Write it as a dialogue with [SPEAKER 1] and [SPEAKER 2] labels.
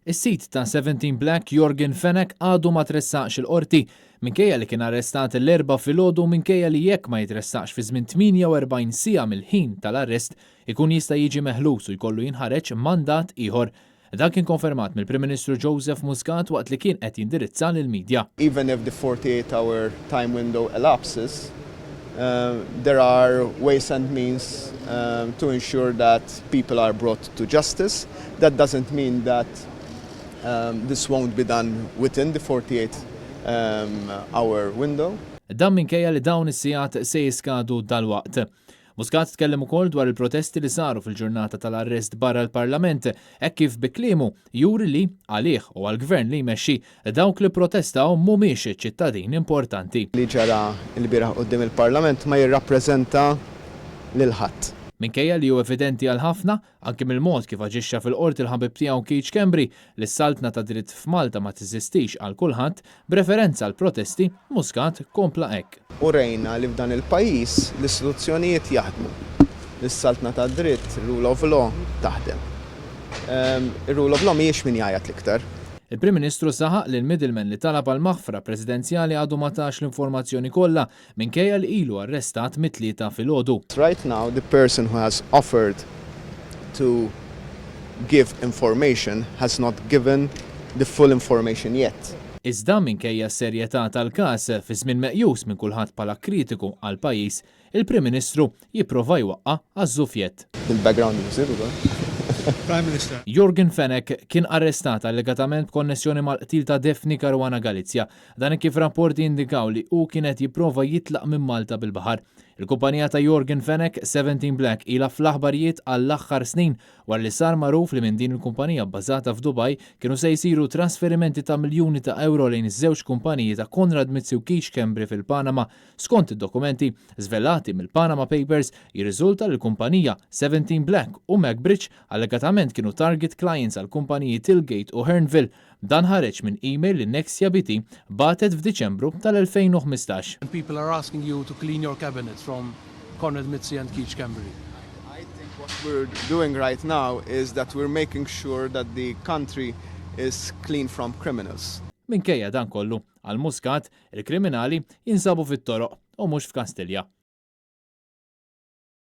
[SPEAKER 1] Is-sid ta' 17 Black, Yorgen Fenech, għadu ma tressaqx il-qorti minkejja li kien arrestat l-Erbgħa filgħodu, minkejja li jekk ma jitressaqx fi żmien 48 siegħa mill-ħin tal-arrest ikun jista' jiġi meħlus u jkollu jinħareġ mandat ieħor. Dan kien konfermat mill-Prim Ministru Joseph Muscat waqt li kien qed jindirizza lill-medja.
[SPEAKER 2] Even if the 48-hour time window elapses, there are ways and means to ensure that people are brought to justice. That doesn't mean that this won't be done within the 48 hour window.
[SPEAKER 1] Dan minkejja li dawn is-sigħat se jiskadu dal-waqt. Muscat tkellem ukoll dwar il-protesti li saru fil-ġurnata tal-arrest barra l-Parlament, hekk kif bi kliemu juri li għalih u għall-gvern li jmexxi dawk li protestaw mhumiex ċittadini importanti.
[SPEAKER 2] Li ġara l-bieraħ quddiem il-Parlament ma jirrappreżenta lil ħadd.
[SPEAKER 1] Minkejja li hu evidenti għal ħafna, anki mill-mod kif aġixxa fil-qorti l-ħabib tiegħu Keith Schembri, li s-saltna ta' dritt f'Malta ma teżistix għal kulħadd, b'referenza għal protesti, Muscat kompla hekk.
[SPEAKER 2] U rejna li f'dan il-pajjiż l-istituzzjonijiet jaħdmu. L-saltna ta' dritt, rule of law, taħdem. Ir-rule of law mhijiex min jgħajjat l-iktar.
[SPEAKER 1] Il-Prim Ministru saħaq li l-middleman li talab għal maħfra presidenzjali għadu ma tax l-informazzjoni kollha minkejja li ilu arrestat mit-Tlieta filgħodu.
[SPEAKER 2] Right now, the person who has offered to give information has not given the full information yet.
[SPEAKER 1] Iżda minkejja s-serjetà tal-każ fi żmien meqjus minn kulħadd bħala kritiku għal pajjiż, il-Prim Ministru jipprova jwaqqa' għaż-żufjett.
[SPEAKER 2] Il-background music ukoll.
[SPEAKER 3] Prime Minister.
[SPEAKER 1] Yorgen Fenech kien arrestat allegatament b'konnessjoni mal-qtil ta' Daphne Caruana Galizia. Dan kif rapporti indikaw li hu kienet jipprova jitlaq minn Malta bil-baħar. Il-kumpanija ta' Yorgen Fenech, 17 Black, ila fl-aħbarijiet għall-aħħar snin wara li sar magħruf li minn din il-kumpanija bbażata f'Dubaj kienu se jsiru trasferimenti ta' miljuni ta' euro lejn iż-żewġ kumpaniji ta' Konrad Mizzi u Keith Schembri fil-Panama. Skont id-dokumenti żvelati mill-Panama Papers, jirriżulta li l-kumpanija 17 Black u MacBridge allegatament kienu target clients għal kumpaniji Tillgate u Hearnville. Dan ħareġ minn email li Nexia BT bagħtet f'Diċembru tal-2015.
[SPEAKER 3] And people are asking you to clean your cabinets from Konrad Mizzi and Keith Schembri.
[SPEAKER 2] I think what we're doing right now is that we're making sure that the country is clean from criminals.
[SPEAKER 1] Minkejja dan kollu, għal Muscat, il-kriminali jinsabu fit-toroq u mhux f'Kastilja.